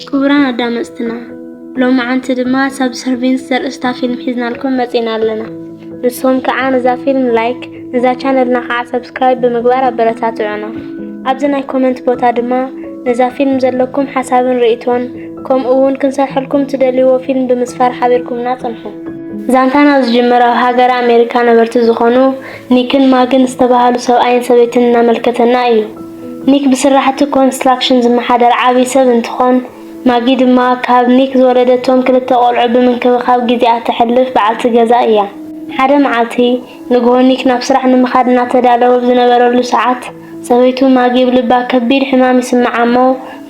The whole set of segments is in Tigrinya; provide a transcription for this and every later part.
ክቡራን ኣዳመፅትና፣ ሎማዓንቲ ድማ ሳብሰርቪንስ ዘርእስታ ፊልም ሒዝናልኩም መፂና ኣለና። ንስኹም ከዓ ነዛ ፊልም ላይክ፣ ነዛ ቻነልና ከዓ ሰብስክራይብ ብምግባር ኣበረታትዑና። ኣብዚ ናይ ኮመንት ቦታ ድማ ነዛ ፊልም ዘለኩም ሓሳብን ርእይቶን፣ ከምኡ እውን ክንሰርሐልኩም ትደልይዎ ፊልም ብምስፋር ሓቢርኩምና ፅንሑ። ዛንታና ዝጅምር ኣብ ሃገረ ኣሜሪካ ነበርቲ ዝኾኑ ኒክን ማግን ዝተባህሉ ሰብኣይን ሰበይትን እናመልከተና እዩ። ኒክ ብስራሕቲ ኮንስትራክሽን ዝመሓደር ዓብዪ ሰብ እንትኾን፣ ማጊ ድማ ካብ ኒክ ዝወለደቶም ክልተ ቆልዑ ብምንክብኻብ ግዜኣ ተሕልፍ በዓልቲ ገዛ እያ። ሓደ መዓልቲ ንግሆ ኒክ ናብ ስራሕ ንምኻድ እናተዳለወ ኣብ ዝነበረሉ ሰዓት፣ ሰበይቱ ማጊ ብልባ ከቢድ ሕማም ይስምዓ እሞ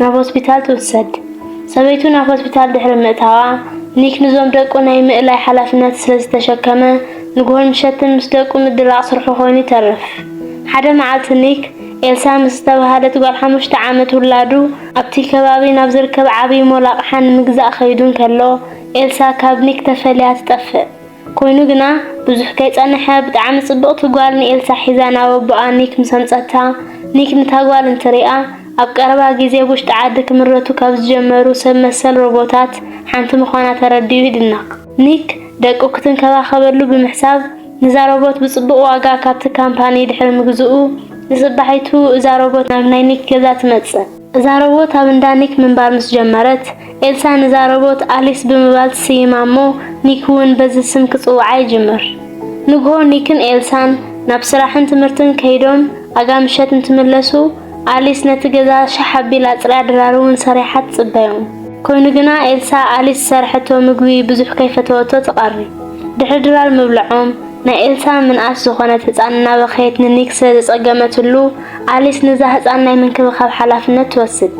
ናብ ሆስፒታል ትውሰድ። ሰበይቱ ናብ ሆስፒታል ድሕሪ ምእታዋ፣ ኒክ ንዞም ደቁ ናይ ምእላይ ሓላፍነት ስለ ዝተሸከመ፣ ንግሆን ምሸትን ምስ ደቁ ምድራቕ ስርሑ ኮይኑ ይተርፍ። ሓደ መዓልቲ ኒክ፣ ኤልሳ ምስ ዝተባህለት ጓል ሓሙሽተ ዓመት ውላዱ፣ ኣብቲ ከባቢ ናብ ዝርከብ ዓብዪ ሞል ኣቕሓ ንምግዛእ ከይዱ እንከሎ፣ ኤልሳ ካብ ኒክ ተፈልያ ትጠፍእ። ኮይኑ ግና፣ ብዙሕ ከይጸንሐ፣ ብጣዕሚ ጽብቕቲ ጓል ንኤልሳ ሒዛ ናብ ኣቦኣ ኒክ ምስ ኣምጸታ፣ ኒክ ነታ ጓል እንትሪኣ፣ ኣብ ቀረባ ግዜ ኣብ ውሽጢ ዓዲ ክምረቱ ካብ ዝጀመሩ ሰብ መሰል ሮቦታት ሓንቲ ምዃና ተረዲኡ ይድነቕ። ኒክ ደቁ ክትንከባኸበሉ ብምሕሳብ፣ ነዛ ሮቦት ብጽቡቕ ዋጋ ካብቲ ካምፓኒ ድሕሪ ምግዝኡ፣ ንጽባሒቱ እዛ ሮቦት ናብ ናይ ኒክ ገዛ ትመጽእ። እዛ ሮቦት ኣብ እንዳ ኒክ ምንባር ምስ ጀመረት፣ ኤልሳ ነዛ ሮቦት ኣሊስ ብምባል ትስይማ እሞ፣ ኒክ እውን በዚ ስም ክጽውዓ ይጅምር። ንግሆ ኒክን ኤልሳን ናብ ስራሕን ትምህርትን ከይዶም፣ ኣጋ ምሸት እንትምለሱ፣ ኣሊስ ነቲ ገዛ ሻሕ ኣቢላ ኣጽርያ ድራር እውን ሰሪሓ ትጽበዮም። ኮይኑ ግና፣ ኤልሳ ኣሊስ ዝሰርሐቶ ምግቢ ብዙሕ ከይፈተወቶ ትቐሪ። ድሕሪ ድራር ምብልዖም፣ ናይ ኤልሳ ምንኣስ ዝኾነት ህጻን እናበኸየት ንኒክ ስለ ዘጸገመትሉ፣ ኣሊስ ነዛ ህጻን ናይ ምንክብኻብ ሓላፍነት ትወስድ።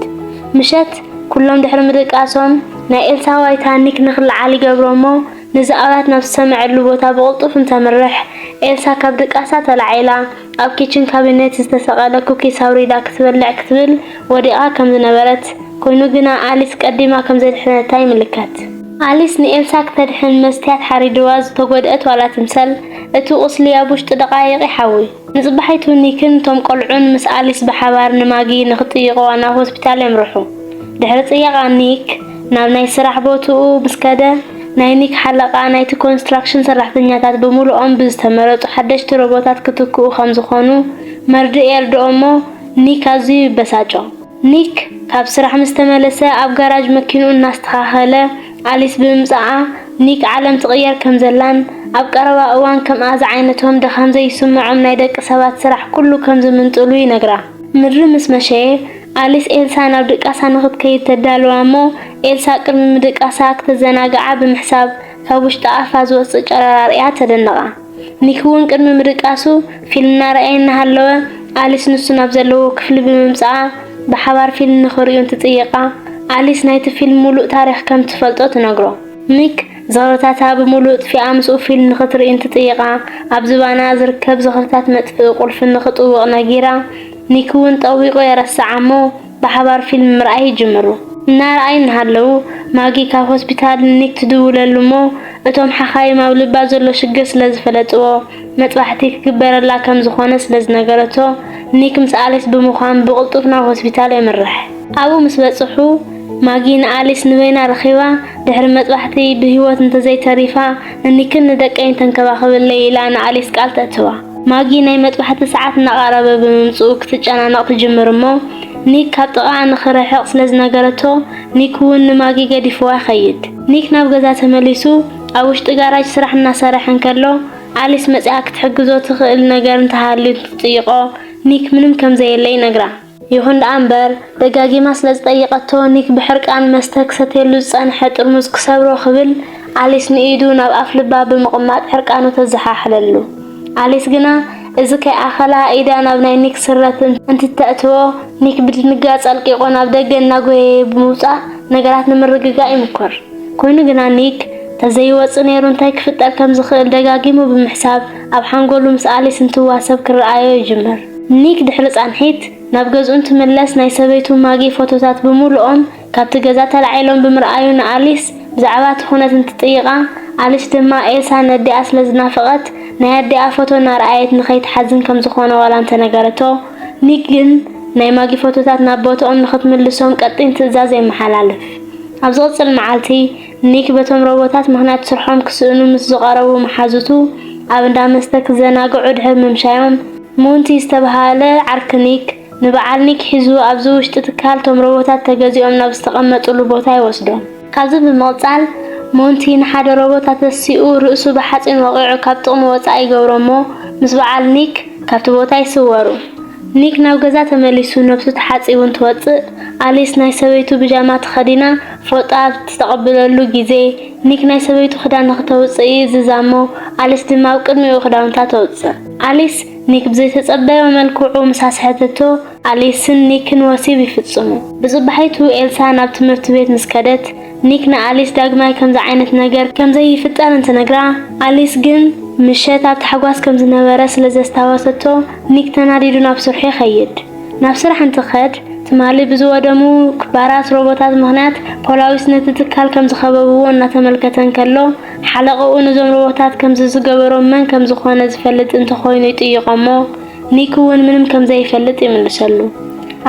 ምሸት፣ ኩሎም ድሕሪ ምድቃሶም፣ ናይ ኤልሳ ዋይታ ኒክ ንኽለዓል ይገብሮ እሞ፣ ነዚ ኣዋያት ናብ ዝሰምዐሉ ቦታ ብቕልጡፍ እንተምርሕ፣ ኤልሳ ካብ ድቃሳ ተላዒላ፣ ኣብ ኪችን ካቢኔት ዝተሰቐለ ኩኪስ ኣውሪዳ ክትበልዕ ክትብል ወዲቓ ከም ዝነበረት፣ ኮይኑ ግና ኣሊስ ቀዲማ ከም ዘድሐነታ ይምልከት። ኣሊስ ንኤልሳ ክተድሕን መስትያት ሓሪድዋ ዝተጎድአት ዋላ ትምሰል፣ እቲ ቁስሊ ኣብ ውሽጢ ደቓይቕ ይሓዊ። ንጽባሒቱ ኒክን እቶም ቆልዑን ምስ ኣሊስ ብሓባር ንማጊ ንኽጥይቕዋ ናብ ሆስፒታል የምርሑ። ድሕሪ ጥየቓ ኒክ ናብ ናይ ስራሕ ቦትኡ ምስ ከደ፣ ናይ ኒክ ሓለቓ ናይቲ ኮንስትራክሽን ሰራሕተኛታት ብምሉኦም ብዝተመረጹ ሓደሽቲ ሮቦታት ክትክኡ ከም ዝኾኑ መርድእ የርድኦ እሞ፣ ኒክ ኣዝዩ ይበሳጮ። ኒክ ካብ ስራሕ ምስ ተመለሰ፣ ኣብ ጋራጅ መኪንኡ እናስተኻኸለ ኣሊስ ብምምጻኣ፣ ኒክ ዓለም ትቕየር ከም ዘላን ኣብ ቀረባ እዋን ከምኣ ዝዓይነቶም ድኻም ዘይስምዖም ናይ ደቂ ሰባት ስራሕ ኩሉ ከም ዝምንጥሉ ይነግራ። ምድሪ ምስ መሸየ፣ ኣሊስ ኤልሳ ናብ ድቃሳ ንኽትከይድ ተዳልዋ እሞ፣ ኤልሳ ቅድሚ ምድቃሳ ክተዘናግዓ ብምሕሳብ ካብ ውሽጢ ኣፋ ዝወጽእ ጨረር ኣርእያ ተደነቓ። ኒክ እውን ቅድሚ ምድቃሱ ፊልም እናረኣየ እናሃለወ፣ ኣሊስ ንሱ ናብ ዘለዎ ክፍሊ ብምምጻኣ ብሓባር ፊልም ንኽርእዩ እንትጥይቓ፣ ኣሊስ ናይቲ ፊልም ሙሉእ ታሪኽ ከም ትፈልጦ ትነግሮ። ኒክ ዝኽርታታ ብምሉእ ጥፊኣ ምስኡ ፊልም ንኽትርኢ እንትጥይቓ፣ ኣብ ዝባና ዝርከብ ዝኽርታት መጥፍኢ ቁልፊ ንኽጥውቕ ነጊራ፣ ኒክ እውን ጠዊቑ የረስዓ እሞ፣ ብሓባር ፊልም ምርኣይ ይጅምሩ። እናረኣዩ እናሃለዉ፣ ማጊ ካብ ሆስፒታል ንኒክ ትድውለሉ እሞ፣ እቶም ሓኻይም ኣብ ልባ ዘሎ ሽግር ስለ ዝፈለጥዎ፣ መጥባሕቲ ክግበረላ ከም ዝኾነ ስለ ዝነገረቶ፣ ኒክ ምስ ኣሊስ ብምዃን ብቕልጡፍ ናብ ሆስፒታል የምርሕ። ኣብኡ ምስ በጽሑ፣ ማጊ ንኣሊስ ንበይና ረኺባ፣ ድሕሪ መጥባሕቲ ብህይወት እንተዘይተሪፋ፣ ንኒክን ንደቀይን ተንከባኸበለይ ኢላ ንኣሊስ ቃል ተእትዋ። ማጊ ናይ መጥባሕቲ ሰዓት እናቐረበ ብምምጽኡ ክትጨናነቕ ትጅምር እሞ፣ ኒክ ካብ ጥቓኣ ንኽርሕቕ ስለ ዝነገረቶ፣ ኒክ እውን ንማጊ ገዲፍዋ ይኸይድ። ኒክ ናብ ገዛ ተመሊሱ፣ ኣብ ውሽጢ ጋራጅ ስራሕ እናሰርሐ እንከሎ፣ ኣሊስ መጺኣ ክትሕግዞ ትኽእል ነገር እንተሃልዩ እንትጥይቖ፣ ኒክ ምንም ከም ዘየለ ይነግራ። ይኹን ደኣ እምበር፣ ደጋጊማ ስለ ዝጠየቐቶ፣ ኒክ ብሕርቃን መስተ ክሰትየሉ ዝጸንሐ ጥርሙዝ ክሰብሮ ክብል፣ ኣሊስ ንኢዱ ናብ ኣፍ ልባ ብምቕማጥ ሕርቃኑ ተዘሓሕለሉ። ኣሊስ ግና፣ እዚ ከይኣኸላ ኢዳ ናብ ናይ ኒክ ስረ እንትተእትዎ፣ ኒክ ብድንጋጸ ኣልቂቑ ናብ ደገ እናጎየየ ብምውጻእ፣ ነገራት ንምርግጋእ ይምኩር። ኮይኑ ግና ኒክ፣ ተዘይወጽእ ነይሩ እንታይ ክፍጠር ከም ዝኽእል ደጋጊሙ ብምሕሳብ፣ ኣብ ሓንጎሉ ምስ ኣሊስ እንትዋሰብ ክረኣዮ ይጅምር። ኒክ ድሕሪ ጻንሒት፣ ናብ ገዝኡ እንትምለስ፣ ናይ ሰበይቱ ማጊ ፎቶታት ብምሉኦም ካብቲ ገዛ ተላዒሎም ብምርኣዩ ንኣሊስ ብዛዕባ እቲ ኩነት እንትጥይቓ፣ ኣሊስ ድማ ኤልሳ ነዲኣ ስለ ዝናፈቐት፣ ናይ ኣዲኣ ፎቶ እናረኣየት ንኸይትሓዝን ከም ዝኾነ ዋላ እንተነገረቶ፣ ኒክ ግን ናይ ማጊ ፎቶታት ናብ ቦታኦም ንኽትምልሶም ቀጢን ትእዛዝ የመሓላልፍ። ኣብ ዝቕጽል መዓልቲ፣ ኒክ በቶም ሮቦታት ምኽንያት ስርሖም ክስእኑ ምስ ዝቐረቡ መሓዙቱ ኣብ እንዳ መስተ ክዘናግዑ ድሕሪ ምምሻዮም፣ ሞንቲ ዝተባህለ ዓርኪ ኒክ ንበዓል ኒክ ሒዙ ኣብዚ ውሽጢ ትካል ቶም ሮቦታት ተገዚኦም ናብ ዝተቐመጥሉ ቦታ ይወስዶም። ካብዚ ብምቕጻል ሞንቲ ንሓደ ሮቦት ኣተሲኡ ርእሱ ብሓጺን ወቒዑ ካብ ጥቕሚ ወጻኢ ይገብሮ እሞ ምስ በዓል ኒክ ካብቲ ቦታ ይስወሩ። ኒክ ናብ ገዛ ተመሊሱ ነብሱ ተሓጺቡ እንትወጽእ፣ ኣሊስ ናይ ሰበይቱ ብጃማ ተኸዲና ፎጣ ኣብ ትተቐብለሉ ግዜ፣ ኒክ ናይ ሰበይቱ ክዳን ንኽተውጽእ ይእዝዛ እሞ፣ ኣሊስ ድማ ኣብ ቅድሚኡ ክዳውንታ ተውጽእ። ኣሊስ ኒክ ብዘይተጸበዮ መልክዑ ምስ ኣስሐተቶ፣ ኣሊስን ኒክን ወሲብ ይፍጽሙ። ብጽባሒቱ ኤልሳ ናብ ትምህርቲ ቤት ምስ ከደት፣ ኒክ ንኣሊስ ዳግማይ ከምዚ ዓይነት ነገር ከም ዘይፍጠር እንትነግራ፣ ኣሊስ ግን ምሸት ኣብ ታሕጓስ ከም ዝነበረ ስለ ዘስታወሰቶ፣ ኒክ ተናዲዱ ናብ ስርሑ ይኸይድ። ናብ ስራሕ እንትኸድ፣ ትማሊ ብዝወደሙ ክባራት ሮቦታት ምኽንያት ፖላዊስ ነቲ ትካል ከም ዝኸበብዎ እናተመልከተ እንከሎ፣ ሓለቕኡ ነዞም ሮቦታት ከምዚ ዝገበሮም መን ከም ዝኾነ ዝፈልጥ እንተኾይኑ ይጥይቖ እሞ፣ ኒክ እውን ምንም ከም ዘይፈልጥ ይምልሰሉ።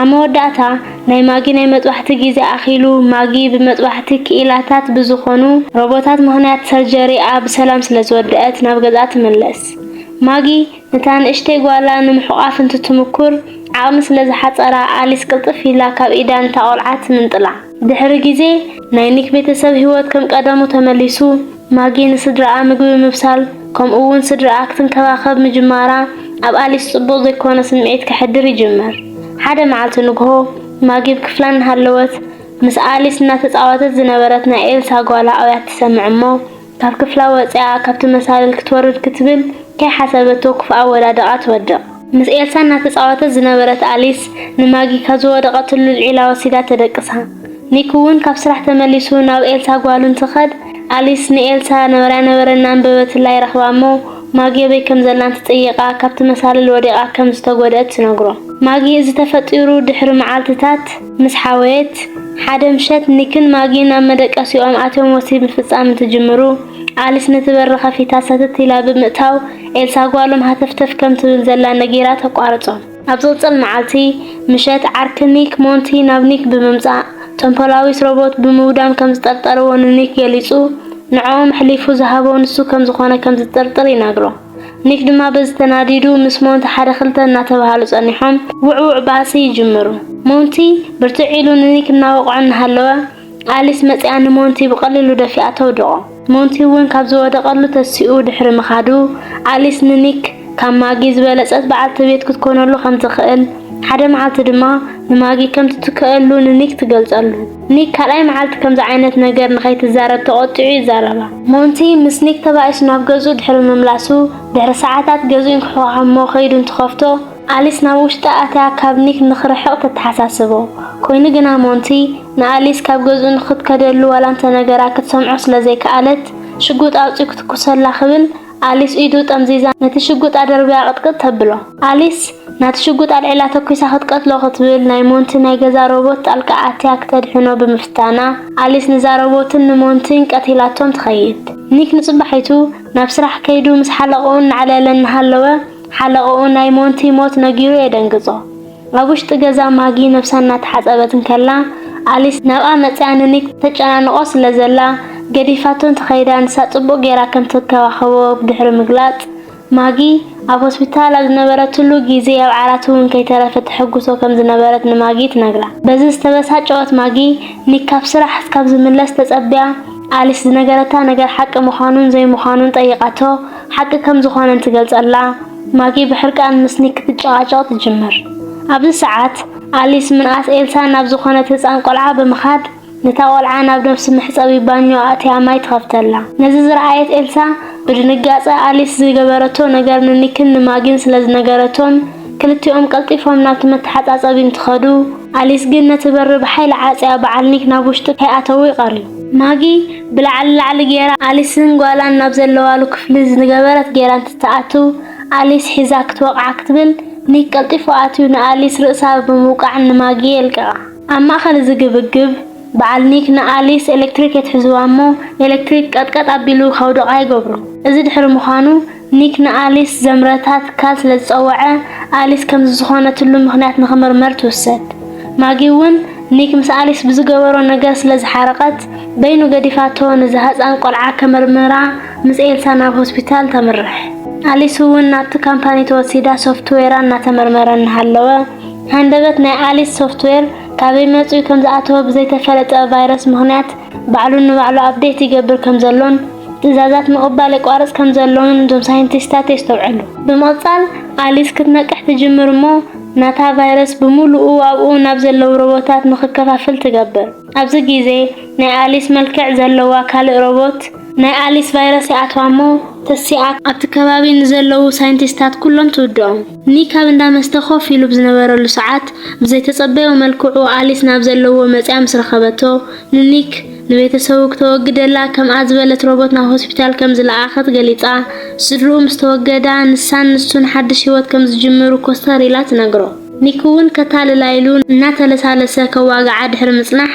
ኣብ መወዳእታ፣ ናይ ማጊ ናይ መጥባሕቲ ግዜ ኣኺሉ፣ ማጊ ብመጥባሕቲ ክኢላታት ብዝኾኑ ሮቦታት ምኽንያት ሰርጀሪኣ ብሰላም ስለ ዝወደአት ናብ ገዝኣ ትምለስ። ማጊ ነታ ንእሽተይ ጓላ ንምሕቋፍ እንትትምኩር፣ ዓቕሚ ስለ ዝሓጸራ፣ ኣሊስ ቅልጥፍ ኢላ ካብ ኢዳ ነታ ቆልዓ ትምንጥላ። ድሕሪ ግዜ፣ ናይ ኒክ ቤተሰብ ህይወት ከም ቀደሙ ተመሊሱ፣ ማጊ ንስድራኣ ምግቢ ምብሳል፣ ከምኡ እውን ስድራኣ ክትንከባኸብ ምጅማራ፣ ኣብ ኣሊስ ጽቡቕ ዘይኮነ ስምዒት ከሕድር ይጅምር። ሓደ መዓልቲ ንግሆ፣ ማጊ ኣብ ክፍላ እናሃለወት፣ ምስ ኣሊስ እናተጻወተት ዝነበረት ናይ ኤልሳ ጓላ ኣውያት ትሰምዕ እሞ፣ ካብ ክፍላ ወጺኣ ካብቲ መሳልል ክትወርድ ክትብል ከይሓሰበቶ ክፉእ ኣወዳድቓ ትወድቕ። ምስ ኤልሳ እናተጻወተት ዝነበረት ኣሊስ ንማጊ ካብ ዝወደቐትሉ ኣልዒላ ወሲዳ ተደቅሳ። ኒክ እውን ካብ ስራሕ ተመሊሱ ናብ ኤልሳ ጓሉ እንትኸድ፣ ኣሊስ ንኤልሳ ነበረያ ነበረ እናንበበትላ ይረኽባ እሞ፣ ማጊ ኣበይ ከም ዘላን ትጥይቓ፣ ካብቲ መሳልል ወዲቓ ከም ዝተጎድአት ትነግሮ። ማጊ እዚ ተፈጢሩ ድሕሪ መዓልትታት ምስ ሓወየት፣ ሓደ ምሸት ኒክን ማጊን ኣብ መደቀሲኦም ኣትዮም ወሲብ ምፍጻም እንትጅምሩ፣ ኣሊስ ነቲ በሪ ከፊታ ሰተት ኢላ ብምእታው፣ ኤልሳ ጓሎም ሃተፍተፍ ከም ትብል ዘላ ነጊራ ተቋርጾም። ኣብ ዝቕጽል መዓልቲ ምሸት፣ ዓርኪ ኒክ ሞንቲ ናብ ኒክ ብምምጻእ፣ እቶም ፖላዊስ ሮቦት ብምውዳም ከም ዝጠርጠርዎ ንኒክ ገሊጹ፣ ንዕኦም ኣሕሊፉ ዝሃቦ ንሱ ከም ዝኾነ ከም ዝጥርጥር ይነግሮ። ኒክ ድማ በዚ ተናዲዱ ምስ ሞንቲ ሓደ ክልተ እናተባሃሉ ጸኒሖም ውዕውዕ ባእሲ ይጅምሩ። ሞንቲ ብርትዕ ኢሉ ንኒክ እናወቕዖ እናሃለወ፣ ኣሊስ መጺኣ ንሞንቲ ብቐሊሉ ደፊኣ ተውድቖ። ሞንቲ እውን ካብ ዝወደቐሉ ተሲኡ ድሕሪ ምኻዱ፣ ኣሊስ ንኒክ ካብ ማጊ ዝበለጸት በዓልቲ ቤት ክትኮነሉ ከም ትኽእል፣ ሓደ መዓልቲ ድማ ንማጊ ከም ትትክኣሉ ንኒክ ትገልጸሉ። ኒክ ካልኣይ መዓልቲ ከምዚ ዓይነት ነገር ንኸይትዛረብ ተቖጢዑ ይዛረባ። ሞንቲ ምስ ኒክ ተባኢሱ ናብ ገዝኡ ድሕሪ ምምላሱ፣ ድሕሪ ሰዓታት ገዝኡ እንክሕዃ እሞ ከይዱ እንትኸፍቶ፣ ኣሊስ ናብ ውሽጢ ኣትያ ካብ ኒክ ንኽርሕቕ ተተሓሳስቦ። ኮይኑ ግና ሞንቲ ንኣሊስ ካብ ገዝኡ ንኽትከደሉ ዋላ እንተነገራ ክትሰምዖ ስለ ዘይከኣለት፣ ሽጉጥ ኣውጺኡ ክትኩሰላ ክብል ኣሊስ ኢዱ ጠምዚዛ ነቲ ሽጉጥ ኣደርብያ ቅጥቅጥ ተብሎ። ኣሊስ ናቲ ሽጉጥ ኣልዒላ ተኲሳ ክትቀትሎ ክትብል ናይ ሞንቲ ናይ ገዛ ሮቦት ጣልቃ ኣትያ ክተድሕኖ ብምፍታና፣ ኣሊስ ንዛ ሮቦትን ንሞንቲን ቀቲላቶም ትኸይድ። ኒክ ንጽባሒቱ ናብ ስራሕ ከይዱ ምስ ሓለቕኡ እናዕለለ እናሃለወ፣ ሓለቕኡ ናይ ሞንቲ ሞት ነጊሩ የደንግጾ። ኣብ ውሽጢ ገዛ ማጊ ነብሳ እናተሓጸበት እንከላ፣ ኣሊስ ናብኣ መጺኣ ንኒክ ተጨናንቖ ስለ ዘላ፣ ገዲፋቶ እንትኸይዳ ንሳ ጽቡቕ ጌራ ከም ትከባኸቦ ብድሕሪ ምግላጽ፣ ማጊ ኣብ ሆስፒታል ኣብ ዝነበረትሉ ግዜ ኣብ ዓራት እውን ከይተረፈ ተሐጉሶ ከም ዝነበረት ንማጊ ትነግራ። በዚ ዝተበሳጨወት ማጊ፣ ኒክ ካብ ስራሕ እስካብ ዝምለስ ተጸቢያ፣ ኣሊስ ዝነገረታ ነገር ሓቂ ምዃኑን ዘይምዃኑን ጠይቓቶ፣ ሓቂ ከም ዝኾነ እንትገልጸላ፣ ማጊ ብሕርቃን ምስ ኒክ ክትጨቓጨቕ ትጅምር። ኣብዚ ሰዓት፣ ኣሊስ ምንኣስ ኤልሳ ናብ ዝኾነት ህጻን ቆልዓ ብምኻድ፣ ነታ ቆልዓ ናብ ነፍሲ መሕጸቢ ባኞ ኣእትያ ማይ ትኸፍተላ። ነዚ ዝረኣየት ኤልሳ፣ ብድንጋጸ ኣሊስ ዝገበረቶ ነገር ንኒክን ንማጊን ስለ ዝነገረቶም፣ ክልቲኦም ቀልጢፎም ናብቲ መተሓጻጸቢ እንትኸዱ፣ ኣሊስ ግን ነቲ በሪ ብሓይሊ ዓጽያ በዓል ኒክ ናብ ውሽጢ ከይኣተዉ ይቐርዩ። ማጊ ብላዕሊ ላዕሊ ጌራ ኣሊስን ጓላን ናብ ዘለዋሉ ክፍሊ ዝገበረት ጌራ እንትትኣቱ፣ ኣሊስ ሒዛ ክትወቕዓ ክትብል፣ ኒክ ቀልጢፉ ኣትዩ ንኣሊስ ርእሳ ብምውቃዕ ንማጊ የልቅቓ። ኣብ ማእከል እዚ ግብግብ፣ በዓል ኒክ ንኣሊስ ኤሌክትሪክ የትሕዝዋ እሞ፣ ኤሌክትሪክ ቀጥቀጥ ኣቢሉ ከውድቓ ይገብሮ። እዚ ድሕሪ ምዃኑ፣ ኒክ ንኣሊስ ዘምረታ ትካል ስለ ዝጸወዐ፣ ኣሊስ ከምዚ ዝኾነትሉ ምኽንያት ንኽምርመር ትውሰድ። ማጊ እውን ኒክ ምስ ኣሊስ ብዝገበሮ ነገር ስለ ዝሓረቐት፣ በይኑ ገዲፋቶ ነዛ ህጻን ቆልዓ ከመርምራ ምስ ኤልሳ ናብ ሆስፒታል ተምርሕ። ኣሊስ እውን ናብቲ ካምፓኒ ተወሲዳ ሶፍትዌራ እናተመርመረ እናሃለወ፣ ሃንደበት ናይ ኣሊስ ሶፍትዌር ካበይ መጺኡ ከም ዝኣተወ ብዘይተፈለጠ ቫይረስ ምኽንያት ባዕሉ ንባዕሉ ኣፕዴት ይገብር ከም ዘሎን ትእዛዛት ምቕባል የቋርጽ ከም ዘሎን እዞም ሳይንቲስታት የስተውዕሉ። ብምቕጻል ኣሊስ ክትነቅሕ ትጅምር እሞ ናታ ቫይረስ ብምሉኡ ኣብኡ ናብ ዘለዉ ሮቦታት ንኽከፋፍል ትገብር። ኣብዚ ግዜ ናይ ኣሊስ መልክዕ ዘለዋ ካልእ ሮቦት ናይ ኣሊስ ቫይረስ ይኣትዋ እሞ ተሲኣ ኣብቲ ከባቢ ንዘለዉ ሳይንቲስታት ኩሎም ትውድኦም። ኒክ ኣብ እንዳ መስተ ኮፍ ኢሉ ብዝነበረሉ ሰዓት ብዘይተጸበዮ መልክዑ ኣሊስ ናብ ዘለዎ መጽያ ምስ ረኸበቶ ንኒክ ንቤተሰቡ ክተወግደላ ከምኣ ዝበለት ሮቦት ናብ ሆስፒታል ከም ዝለኣኸት ገሊጻ። ስድርኡ ምስ ተወገዳ ንሳን ንሱን ሓድሽ ህይወት ከም ዝጅምሩ ኮስተር ኢላ ትነግሮ። ኒክ እውን ከታልላ ኢሉ እናተለሳለሰ ከዋግዓ ድሕሪ ምጽናሕ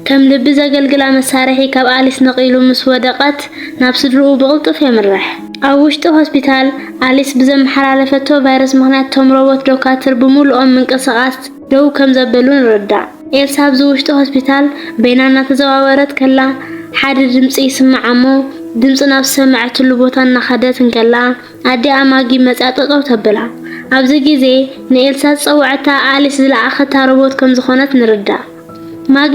ከም ልቢ ዘገልግላ መሳርሒ ካብ ኣሊስ ነቒሉ ምስ ወደቐት ናብ ስድርኡ ብቕልጡፍ የምርሕ። ኣብ ውሽጢ ሆስፒታል ኣሊስ ብዘመሓላለፈቶ ቫይረስ ምኽንያት እቶም ሮቦት ዶካትር ብምሉኦም ምንቅስቓስ ደው ከም ዘበሉ ንርዳእ። ኤልሳ ኣብዚ ውሽጢ ሆስፒታል በይና እናተዘዋወረት ከላ ሓደ ድምፂ ይስማዓ እሞ ድምፂ ናብ ዝሰምዐትሉ ቦታ እናኸደት እንከላ ኣዲኣ ማጊ መፅያ ጠጠው ተብላ። ኣብዚ ግዜ ንኤልሳ ዝፀወዐታ ኣሊስ ዝለኣኸታ ሮቦት ከም ዝኾነት ንርዳእ። ማጊ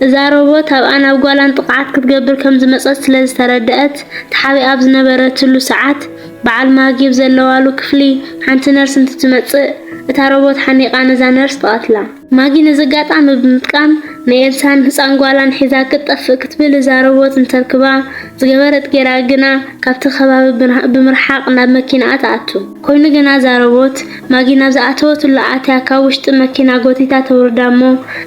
እዛ ሮቦት ኣብኣ ናብ ጓላን ጥቕዓት ክትገብር ከም ዝመፀት ስለ ዝተረደአት ተሓቢኣ ኣብ ዝነበረትሉ ሰዓት በዓል ማጊ ኣብ ዘለዋሉ ክፍሊ ሓንቲ ነርስ እንትትመፅእ እታ ሮቦት ሓኒቓ ነዛ ነርስ ትቐትላ። ማጊ ነዚ ኣጋጣሚ ብምጥቃም ንኤልሳን ህፃን ጓላን ሒዛ ክትጠፍእ ክትብል እዛ ሮቦት እንተርክባ ዝገበረት ጌራ ግና ካብቲ ከባቢ ብርሃ- ብምርሓቕ ናብ መኪናኣ ትኣቱ። ኮይኑ ግና እዛ ሮቦት ማጊ ናብ ዝኣተወትሉ ኣትያ ካብ ውሽጢ መኪና ጎቲታ ተውርዳ እሞ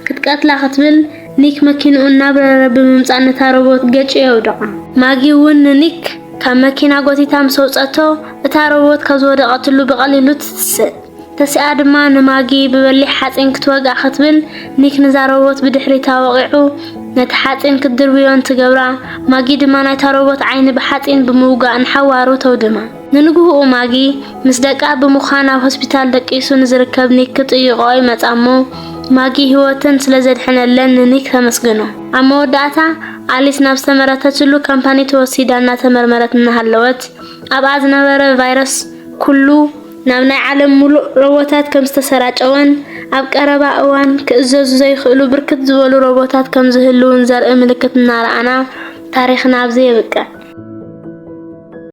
ክትቀትላ ክትብል ኒክ መኪንኡ እናብረረ ብምምፃእ ነታ ሮቦት ገጭ የውድቓ። ማጊ እውን ንኒክ ካብ መኪና ጎቲታ ምስ ኣውፀቶ እታ ሮቦት ካብ ዝወደቐትሉ ብቐሊሉ ትትስእ። ተሲኣ ድማ ንማጊ ብበሊሕ ሓፂን ክትወግኣ ክትብል ኒክ ንዛ ሮቦት ብድሕሪታ ወቒዑ ነቲ ሓፂን ክትድርብዮ እንትገብራ ማጊ ድማ ናይታ ሮቦት ዓይኒ ብሓፂን ብምውጋእ ንሓዋሩ ተውድማ። ንንግህኡ ማጊ ምስ ደቃ ብምዃን ኣብ ሆስፒታል ደቂሱ ንዝርከብ ኒክ ክጥይቆ ይመጻ እሞ ማጊ ህይወተን ስለ ዘድሐነለን ንኒክ ተመስግኖ። ኣብ መወዳእታ ኣሊስ ናብ ዝተመረተትሉ ካምፓኒ ተወሲዳ እናተመርመረት እናሃለወት ኣብኣ ዝነበረ ቫይረስ ኩሉ ናብ ናይ ዓለም ሙሉእ ሮቦታት ከም ዝተሰራጨወን ኣብ ቀረባ እዋን ክእዘዙ ዘይኽእሉ ብርክት ዝበሉ ሮቦታት ከም ዝህልውን ዘርኢ ምልክት እናረኣና ታሪኽና ኣብዚ የብቅዕ።